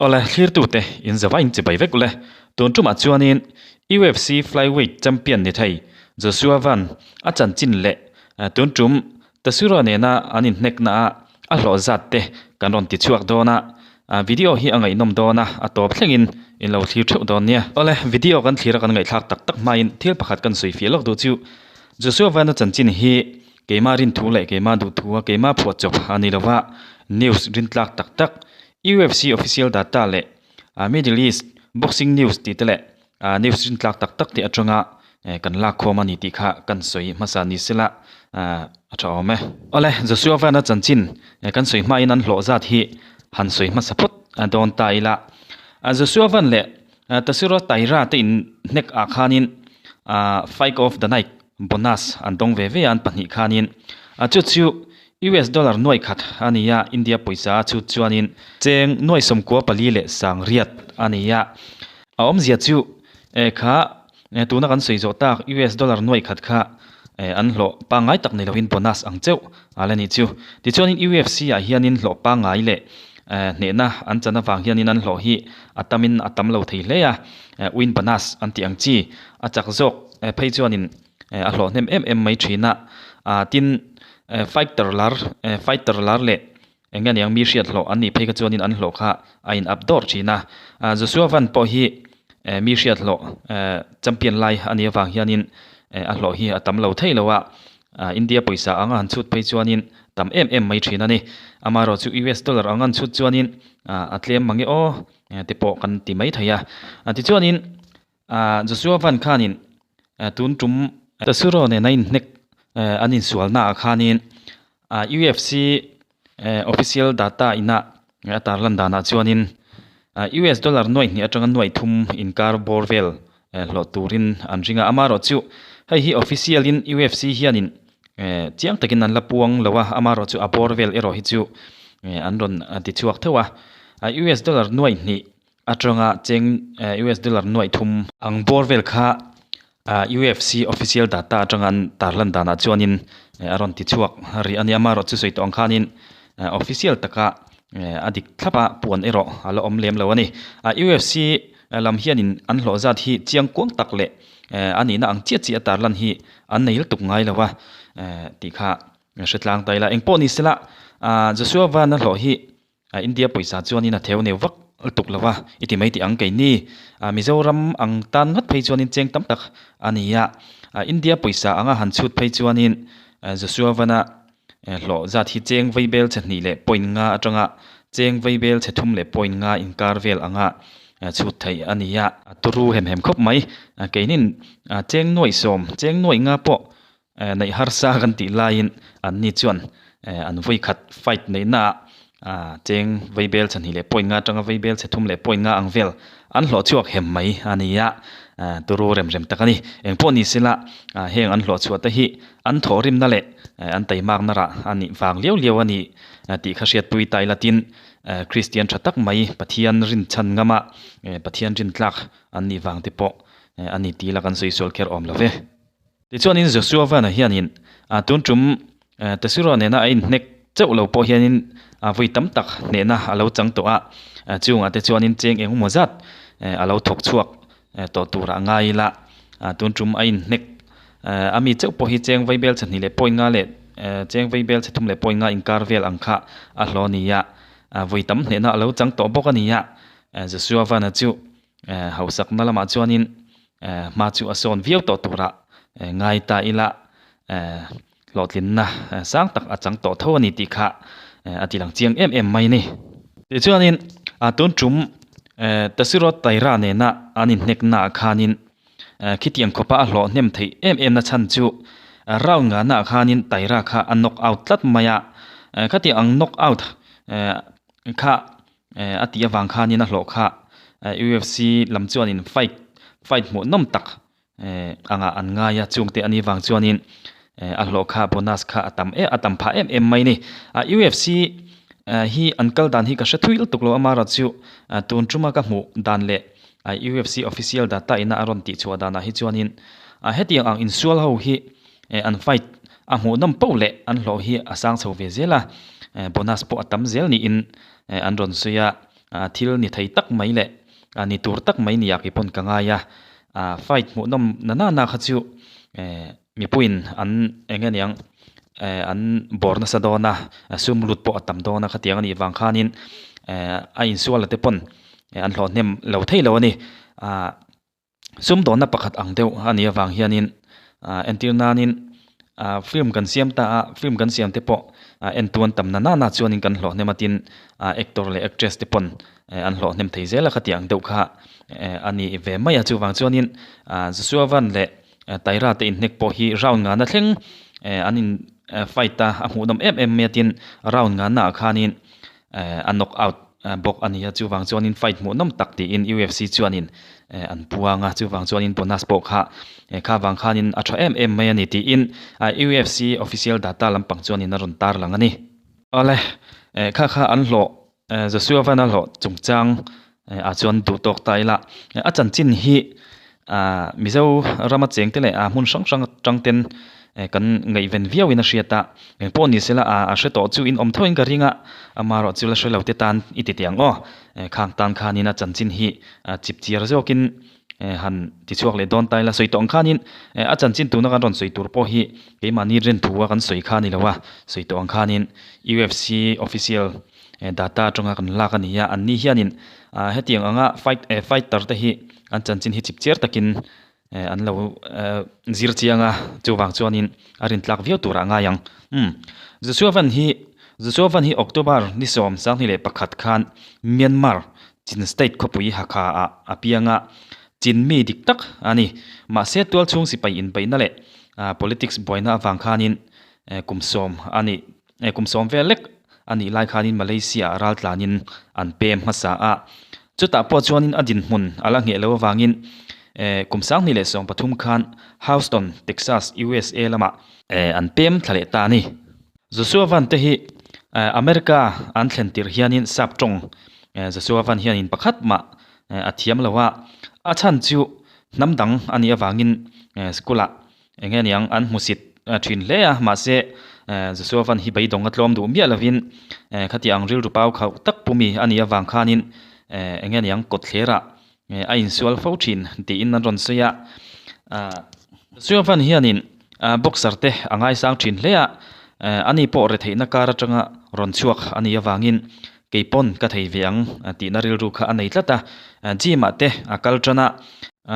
Awle, thlirtute in zava in chibai vek ule. Tun tumah chuanin UFC Flyweight Champion ni thei Joshua Van a chanchin leh tun tum Tasura nena an inhnekna a a hlawh zat te kan rawn ti chhuak dawn a, video hi a ngaihnawm dawn a, a tawp thlengin in lo thlir theuh dawn nia. Awle, video kan thlir a kan ngaihthlak tak tak hmain thil pakhat kan sawi fiah lawk duh chu Joshua Van-a chanchin hi keimah rinthu leh keimah duhthu a keimah phuahchawp a ni lova, news rintlak tak tak UFC official data leh Middle East boxing news tih te leh news rintlak tak tak te atanga kan lak khawm a ni tih kha kan sawi hmasa ni sela a tha awm e. Awle, Joshua Van-a chanchin kan sawi hmain an hlawh zat hi han sawi hmasa phawt dawn ta ila. Joshua Van leh Tatsuro Taira te in hnek ah khanin Fight of the Night bonus an dawng ve ve a an pahnih khanin chu chu US dollar nuai khat a ni a, India pawisa a chhut chuanin cheng nuai sawmkua pali leh sang riat a ni a. A awmzia chu kha tuna kan sawi zawh tak US dollar nuai khat kha an hlawh pangngai tak ni loin bonus ang cheuh a la ni chu. Tichuanin UFC ah hianin hlawh pangngai leh hnehna an chan avang hianin an hlawh hi a tamin a tam lo thei hle a, win bonus an tih ang chi a chak zawk phei chuanin a hlawh hnem em em mai thin a, ah tin fighter lar fighter lar leh eng nge niang mi hriat hlawh an nih phei kha chuanin an hlawh kha a in up dawr thin a, ah Joshua Van pawh hi mi hriat hlawh champion lai a nih avang hianin a hlawh hi a tam lo thei lo a, ah India pawisa anga han chhut phei chuanin tam em em mai thin a ni, amaherawh chu US dollar anga an chhut chuanin ah a tlem mange aw te pawh kan ti mai thei a, tichuanin Ah Joshua Van khanin tun tum Tasuro nena inhnek an insualna ah khanin UFC official data ina a tarlan danah chuanin US dollar nuai hnih atanga nuai thum inkar bawr vel hlawh turin an ring a. Amaherawh chu hei hi official in UFC hianin chiang takin an la puang lo a, amaherawh chu a bawr vel erawh hi chu an rawn ti chhuak theuh a. US dollar nuai hnih Atanga cheng US dollar nuaih thum ang bawr vel kha UFC official data atanga an tarlan danah chuanin a rawn ti chhuak rih a nia. Amaherawh chu sawi tawh ang khanin official taka a dik thlap a, puan erawh a la awm lem lo a ni. UFC lam hianin an hlawh zat hi chiang kuang tak leh a nihna ang chiah chiah a tarlan hi an nei lutuk ngai lo a tih kha hre tlang ta ila. Engpawh ni sela Joshua Van-a hlawh hi A India pawisa chuanin a theu neu vak tuk lo a, i ti mai tih ang keini Mizoram ang tan ngawt phei chuanin cheng tam tak a ni a. India pawisa anga han chhut phei chuanin Joshua Vana hlawh zat hi cheng vei bel chhe hnih leh point nga atanga cheng vei bel chhe thum leh point nga inkar vel anga chhut theih a ni a. A turu hem hem khawp mai. Keinin cheng nuaih sawm, cheng nuaih nga pawh Neih harsa kan tih laiin anni chuan an vawi khat fight neihna ah cheng vei bel chhahnih leh point nga atanga vei bel chhe thum leh point nga ang vel an hlawh chhuak hem mai a ni a, turu rem rem tak a ni. Engpawh ni sela heng an hlawh chhuah te hi an thawhrimna leh an taimakna rah a nih vang liau liau a ni tih kha hriatpui ta ila tin Kristian tha tak mai Pathian rinchhan ngama Pathian rintlak an nih vang te pawh a ni tih ila kan sawi sual kher awm lo ve. Tichuanin Joshua Van-a hianin tun tum Tesura nena a inhnek chauh lo pawh hianin vawi tam tak hnehna a lo chang tawh a, chungah te chuanin cheng engemaw zat a lo thawk chhuak tawh turah ngai ila tun tum a inhnek a mi chauh pawh hi cheng vaibel chhahnih leh point nga leh cheng vaibel chhe thum leh point nga inkar vel ang kha a hlaw a ni a, vawi tam hnehna a lo chang tawh bawk a ni a, Joshua Van-a chu Hausakna lamah chuanin hma chu a sawn viau tawh turah ngai ta ila hlawhtlinna sang tak a chang tawh tho a ni tih kha a ti lang chiang em em mai a ni. Tichuanin tun tum Tasiro Taira nena an inhnekna ah khanin khitiang khawpa a hlawh hnem theih em em na chhan chu round ngahna ah khanin Taira kha a knock out tlat mai a, khatiang ang knock out kha A tih avang khanin a hlawh kha UFC lam chuanin fight fight hmuh nawm tak angah an ngai a, chungte a nih vang chuanin a hlawh kha bonus kha a tam em a tam phah em em mai a ni. UFC hi an kal dan hi ka hre thui lutuk lo amaherawh chu tun tuma ka hmuh dan leh UFC official data ina a rawn tih chhuah danah hi chuanin hetiang ang insual ho hi an fight a hmuh nawm poh leh an hlawh hi a sang chho ve zel a, bonus pawh a tam zel niin an rawn sawi a. Thil ni thei tak mai leh ni tur tak mai nia kei pawn ka ngai a, fight hmuhnawm na nana kha chu mipuiin an eng nge niang an bawr nasa dawn a, sum lut pawh a tam dawn a khatiang a nih vang khanin a insual te pawn an hlawh hnem lo thei lo a ni. Sumdawnna pakhat ang deuh a nih avang hianin entir nanin film kan siam ta a, film kan siam te pawh entu an tam na nana chuanin kan hlawh hnem a tin actor leh actress te pawn an hlawh hnem thei zel a khatiang ang deuh kha a ni ve mai a. Chuvang chuanin Joshua Van leh Taira te inhnek pawh hi round ngana thleng an in fight a, a hmuhnawm em em mai a tin round ngana ah khanin a knock out bawk a ni a, chuvang chuanin fight hmuhnawm tak tiin UFC chuanin an puang a, chuvang chuanin bonus pawh kha kha vang khanin a tha em em mai a ni tiin UFC official data lampang chuanin a rawn tarlang a ni. Awle, kha kha an hlawh Joshua Van a hlawh chungchang ah chuan duh tawk ta ila, a chanchin hi Mizo rama chengte leh hmun hrang hrang atang ten kan ngaihven viauin a hriat a, engpawh ni sela a hre tawh chu in awm tho in ka ring a, amaherawh chu la hre lo te tan i ti teh ang aw, khang tan khanin a chanchin hi chip chiar zawkin han ti chhuak leh dawn ta ila, sawi tawh ang khanin a chanchin tuna kan rawn sawi tur pawh hi keimahni rin thu a kan sawi kha a ni lo a, sawi tawh ang khanin UFC official data atanga kan lak a ni a, anni hianin hetiang anga fight fighter te hi an chanchin hi chip chiar takin an lo zir chiang a, chuvang chuanin a rintlak viau turah a ngai ang. Umm Joshua Van hi Joshua Van hi October ni 21 khan Myanmar Chin State khawpui Hakha ah a piang a, Chin mi dik tak a ni. Mahse tualchhung sipai inbeihna leh politics buaina avang khanin kum 10 a nih Kum 10 vel lek a nih lai khanin Malaysia ah ral tlanin an pem hmasa a, chutah pawh chuanin a dinhmun a la ngheh lo avangin kum 2013 khan Houston, Texas, USA lamah an pem thla leh ta a ni. Joshua Van te hi America an thlen tirh hianin sap tawng Joshua Van hianin pakhat mah a thiam lo a, a chhan chu hnam dang a nih avangin school ah Eng nge niang an hmusit thin hle a, mahse Joshua Van hi beidawng a tlawm duh miah lovin khati ang rilru pau khauh tak pumi a nih avang khanin eng nge niang kawtthlerah a insual fo thin tiin an rawn sawi a. Joshua Van hianin boxer te a ngaisang thin hle a, ani pawh retheihna kar atanga rawn chhuak a nih avangin kei pawn ka thei ve ang tihna rilru kha a nei tlat a, gym ah te a kal tan a,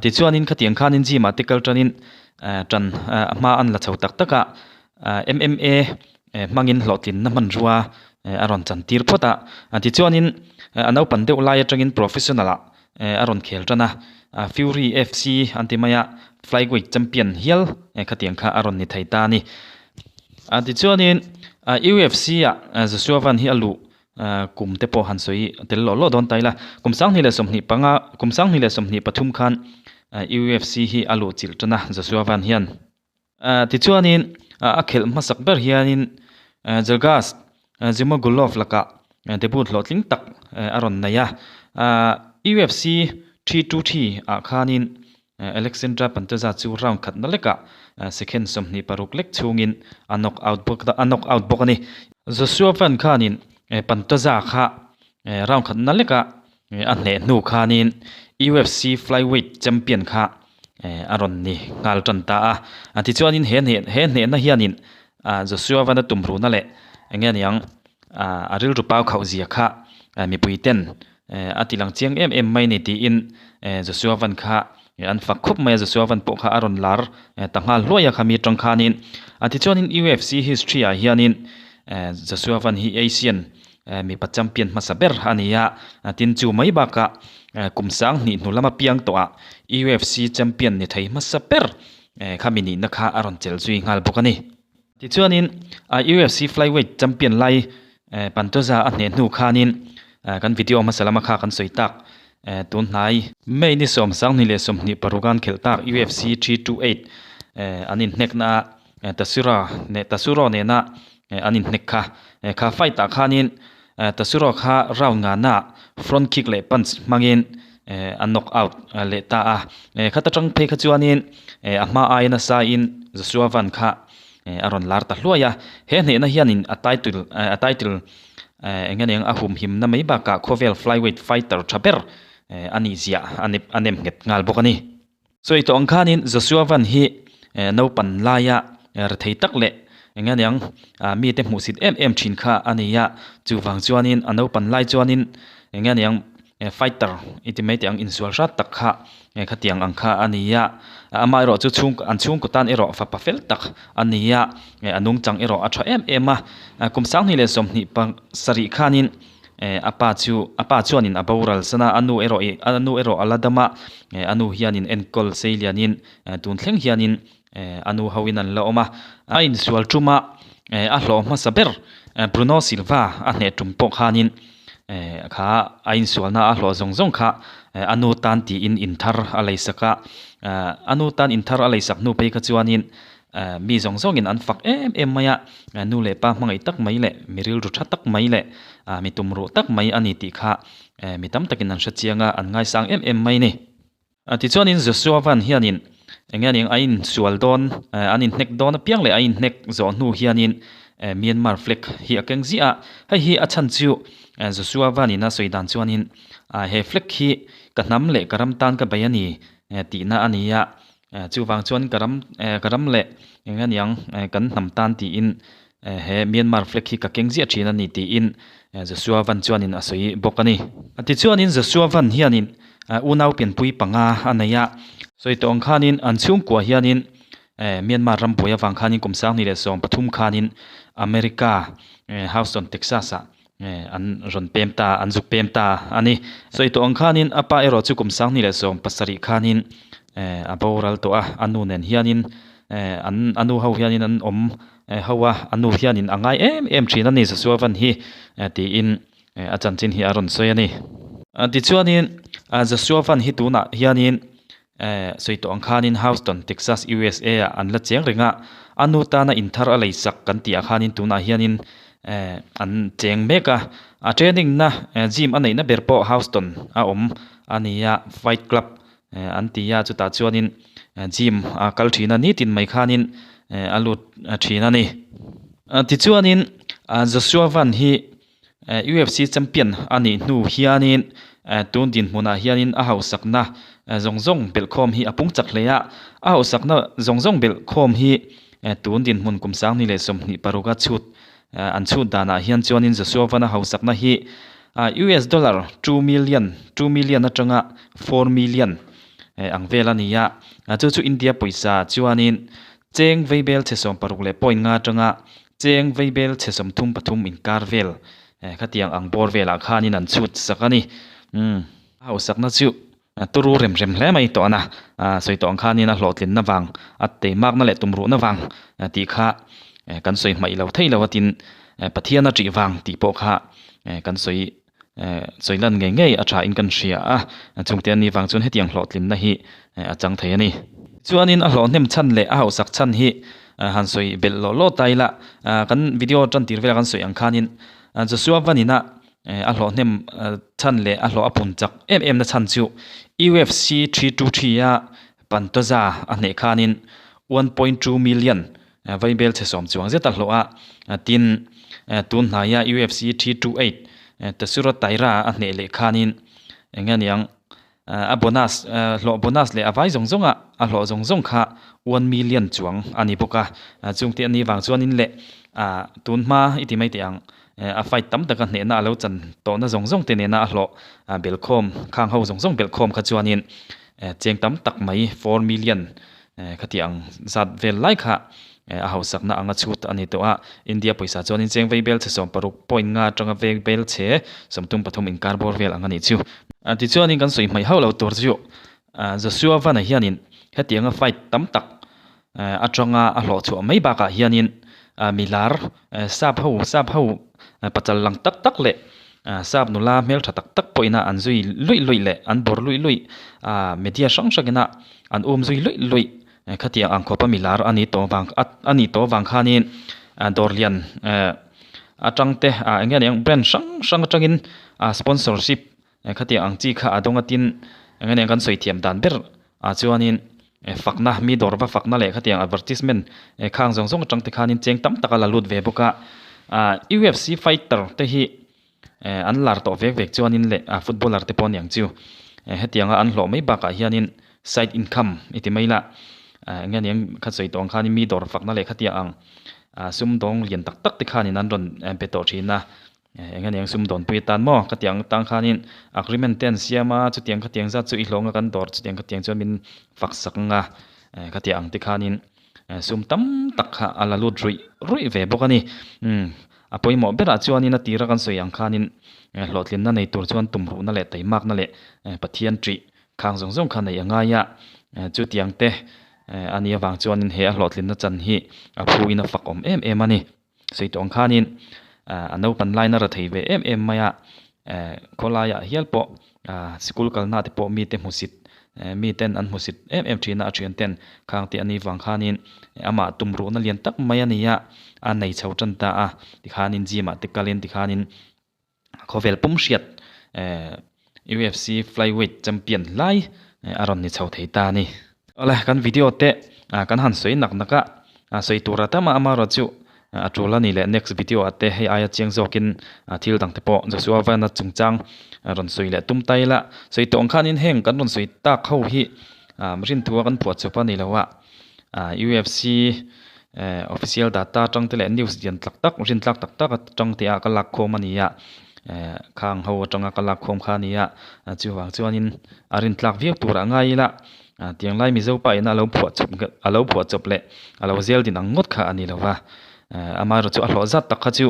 tichuanin khatiang khanin gym ah te kal tanin tan a hma an la chho tak tak a, MMA hmangin hlawhtlinna hmanrua a rawn chan tir phawt a, tichuanin a naupan deuh lai atangin professional ah a rawn khel tan a, Fury FC an ti mai a, flyweight champion hial khatiang kha a rawn ni thei ta a ni. Tichuanin UFC ah Joshua Van hi a luh kum te pawh han sawi tel lawh lawh dawn ta ila, kum 2025, kum 2023 khan UFC hi a luh chilh tan a Joshua Van hian. Tichuanin a khelh hmasak ber hianin Zhalgas Zhumagulov lakah debut hlawhtling tak a rawn nei a. UFC 323 ah khanin Alexandra Pantoja chu round khatna lekah second 26 lek chhungin a knock out bawk a knock out bawk a ni. Joshua Van khanin Pantoja kha round khatna lekah A hneh hnu khanin UFC flyweight champion kha a rawn ni nghal tan ta a. Tichuanin he hneh he hnehna hianin Joshua Van a tumruhna leh eng nge niang a rilru pau khauh zia kha mipui ten a ti lang chiang em em mai ni tiin Joshua Van kha an fak khawp mai a. Joshua Van pawh kha a rawn lar ta nghal hluai a khami atang khanin. Tichuanin UFC history ah hianin Joshua Van hi Asian Mipa champion hmasa ber a ni a, tin chu mai bakah kum 2000 hnu lama piang tawhah UFC champion ni thei hmasa ber khami nihna kha a rawn chelh zui nghal bawk a ni. Tichuanin UFC flyweight champion lai Pantoja a hneh hnu khanin kan video hmasa lama kha kan sawi tak tun hnai. May ni 10 2026 an khelh tak UFC 328 an inhnekna ah Tasura Tasuro nena an inhnek kha. Kha fight ah khanin Tasuro kha round ngana front kick leh punch hmangin a knock out leh ta a. Khata tang phei kha chuanin a hma aia nasa in Joshua Van kha a rawn lar ta hluai a. He hnehna hianin a title a title. Eng aniang a humhimna mai bakah khawvel flyweight fighter tha ber a nih ziah a nem nghet nghal bawk a ni. Sawi tawh ang khanin Joshua Van hi naupan laia rethei tak leh eng aniang mite hmuhsit em em thin kha a ni a, chuvang chuanin a naupan lai chuanin eng aniang fighter i ti mai teh ang insual hrat tak kha khatiang ang kha a ni a, amaherawh chu chhung an chhungkaw tan erawh fapa fel tak a ni a, a nungchang erawh a tha em em a, kum 2020 pasarih khanin a pa chu a pa chuanin a boral san a, a nu erawh ih a nu erawh a la dam a, a nu hianin enkawl sei lianin tun thleng hianin a nu hoin an la awm a, a insual tum a, a hlawh hmasa ber Bruno Silva a hneh tum pawh khanin kha a insualna a hlawh zawng zawng kha a nu tan tiin inthar a lei sak a, a nu tan inthar a lei sak hnu phei kha chuanin mi zawng zawngin an fak em em mai a, nu leh pa hmangaih tak mai leh mi rilru tha tak mai leh mi tumruh tak mai a ni tih kha mi tam takin an hrechiang a, an ngaisang em em mai a ni. Tichuanin Joshua Van hianin eng nge ning a insual dawn, an inhnek dawn apiang leh a inhnek zawh hnu hianin Myanmar flag hi a keng ziah a. Hei hi a chhan chu Joshua Van-in a sawi dan chuanin he flag hi ka hnam leh ka ram tan ka bei a ni tihna a ni a. Chuvang chuan ka ram ka ram leh eng nge niang kan hnam tan tiin he Myanmar flag hi ka keng ziah thin a ni tiin Joshua Van chuanin a sawi bawk a ni. Tichuanin Joshua Van hianin unau pianpui panga a nei a, sawi tawh ang khanin an chhungkua hianin Myanmar ram buai avang khanin kum 2013 khanin America Houston Texas ah an rawn pem ta, an zuk pem ta a ni. Sawi tawh ang khanin a pa erawh chu kum 2017 khanin a boral tawh a, a nu nen hianin an a nu ho hianin an awm ho a, a nu hianin a ngai em em thin a ni Joshua Van hi tiin a chanchin hi a rawn sawi a ni. Tichuanin Joshua Van hi tunah hianin sawi tawh ang khanin Houston, Texas, USA ah an la cheng reng a, a nu tana inthar a lei sak kan tih ah khanin tunah hianin an cheng mek a, a training na gym a neihna ber pawh Houston a awm a ni a, Fight Club an ti a, chutah chuanin gym a kal thin a, nitin mai khanin a lut thin a ni. Tichuanin Joshua Van hi UFC champion a nih hnu hianin tun dinhmunah hianin a hausakna zawng zawng belhkhawm hi a pung chak hle a, a hausakna zawng zawng belhkhawm hi tun dinhmun kum 2026 a chhut an chhut danah hian chuanin Joshua Van-a hausakna hi US dollar 2 million, 2 million atanga 4 million ang vel a ni a, chu chu India pawisa chuanin cheng veibel chhe 60 leh point nga atanga Cheng veibel chhe 33 inkar vel khatiang ang bawr velah khanin an chhut sak a ni. Umm. A hausakna chu turu rem rem hle mai tawh a, sawi tawh ang khanin a hlawhtlinna vang, a teimakna leh tumruhna vang tih kha kan sawi hmaih lo thei lo a tin Pathian a ṭih vang tih pawh kha kan sawi sawi lan ngei ngei a tha in kan hria a, chungte a nih vang chuan hetiang hlawhtlinna hi a chang thei a ni. Chuanin a hlawhhnem chhan leh a hausak chhan hi han sawi belh lawh lawh ta ila, kan video tan tir vela kan sawi ang khanin Joshua Van ina a hlawhhnem chhan leh a hlawh a pun chak em em na chhan chu UFC 323 a Pantoja a hneh khanin 1.2 million Vaibel chhe sawm chuang zet a hlawh a, tin, tun hnaia UFC 328 Tatsuro Taira a hneh leh khanin eng nge niang a bonus hlawh bonus leh a vai zawng zawng a, a hlawh zawng zawng kha 1 million chuang a ni bawk a, chungte a nih vang chuanin leh tun hma i ti mai teh ang a fight tam taka hnehna a lo chan tawhna zawng zawng te nena a hlawh belhkhawm khang ho zawng zawng belhkhawm kha chuanin cheng tam tak mai 4 million Khati ang zat vel lai kha a hausakna anga chhut a ni tawh a, India pawisa chuanin cheng vei bel chhe 60.5 atanga vei bel chhe 33 inkar bawr vel ang a nih chu. Tichuanin kan sawi hmaih hauh lo tur chu Joshua Van-a hianin hetianga fight tam tak atanga a hlawh chhuah mai bakah hianin milar sap ho sap ho pachal lang tak tak leh sap nula hmeltha tak tak pawhina an zui luih luih leh an bawr luih luih media hrang hrangina An um zui luih luih khatiang ang khawpa milar a ni tawh vang a nih tawh vang khanin dawr lian atang te eng nge niang brand hrang hrang atangin sponsorship khatiang ang chi kha a dawng a tin eng nge niang kan sawi thiam dan ber ah chuanin fakna mi dawr va fakna leh khatiang advertisement khang zawng zawng atang te khanin cheng tam tak a la lut ve bawk a UFC fighter te hi. An lar tawh vek vek chuanin leh footballer te pawh a ni ang chu. Hetianga an hlawh mai bakah hianin side income i ti mai la, eng nge aniang kha sawi tawh ang khanin mi dawr fakna leh khatiang ang sumdawng lian tak tak te khanin an rawn pe tawh thin a. Eng nge aniang sumdawnpui atan maw khatiang tang khanin agreement te an siam a, chutiang khatiang zat chu i hlawng a kan dawr chutiang khatiang chuan min fak sak ang a, khatiang ang te khanin sum tam tak kha a la lut ruih ruih ve bawk a ni. A pawimawh berah chuanin a tira kan sawi ang khanin hlawhtlinna nei tur chuan tumruhna leh taimakna leh Pathian ṭih khang zawng zawng kha neih a ngai a, chutiang te a nih avang chuanin he a hlawhtlinna chan hi a phuin a fak awm em em a ni. Sawi tawh ang khanin a naupan laina ra thei ve em em mai a, khawlaiah hial pawh sikul kalna te pawh mite hmusit miten an hmusit em em thin a, a thian ten khang tih a nih vang khanin amah tumruhna lian tak mai a ni a, a nei chho tan ta a, tikhanin gym ah te kalin tikhanin khawvel pum hriat UFC flyweight champion hlai a rawn ni chho thei ta a ni. Awle kan video te kan han sawi nak nak a, sawi tur a tam a amaherawhchu a tul a ni leh next video ah te hei aia chiang zawkin thil dang te pawh Joshua Van-a chungchang rawn sawi leh tum ta ila. Sawi tawh ang khanin heng kan rawn sawi tak ho hi rinthua kan phuah chawp a ni lo a, UFC official data atang te leh news lian tak tak rin tlak tak tak atang te ah ka lak khawm a ni a, khang ho atanga ka lak khawm kha a ni a, chuvang chuanin a rin tlak viau turah ngai ila. Tiang lai Mizo pa ina a lo phuah chawp a lo phuah chawp leh a lo zel din ang ngawt kha a ni lo va, amaherawh chu a hlawh zat tak kha chu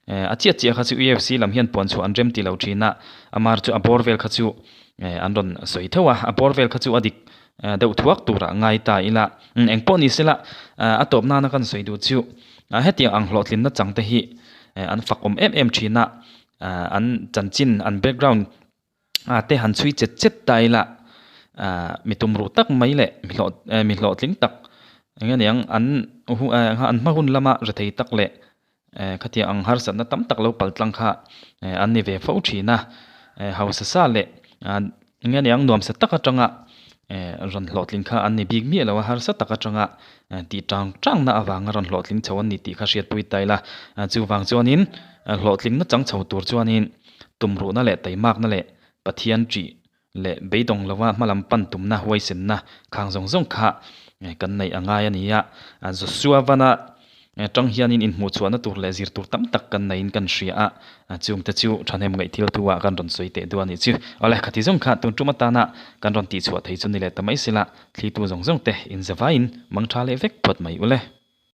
a chiah chiah kha chu UFC lam hian puan chhuah an rem ti lo thin a, amaherawh chu a bawr vel kha chu an rawn sawi tho a, a bawr vel kha chu a dik deuh thuak turah ngai ta ila, eng pawh ni sela a tawp nana kan sawi duh chu hetiang ang hlawhtlinna chang te hi an fak awm em em thin a, an chanchin an background A te han chhui chet chet ta ila mi tum ruh tak mai leh mi hlawh mi hlawhtling tak eng nge niang an an hma hun lama rethei tak leh khatiang ang harsatna tam tak lo pal tlang kha an ni ve fo thin a hausa sa leh eng nge niang nuamsa tak atanga rawn hlawhtling kha an ni bik miah lo a harsa tak atanga tih tang tangna avanga rawn hlawhtling chho an ni tih kha hriatpui ta ila chuvang chuanin hlawhtlingna chang chho tur chuanin. Tumruhna leh taimakna leh Pathian ṭih leh beidawng lova hmalam pan tumna huaisenna khang zawng zawng kha kan neih a ngai a ni a. Joshua vana ṭang hianin inhmuhchhuahna tur leh zir tur tam tak kan neiin kan hria a, chungte chu ṭhahnem ngaih thil thu ah kan rawn sawi teh duh a nih chu. Awle, khati zawng kha tun ṭum atana kan rawn tihchhuah thei chu ni leh ta mai sela, thlitu zawng zawng te inzavaiin mangṭha leh vek phawt mai ule.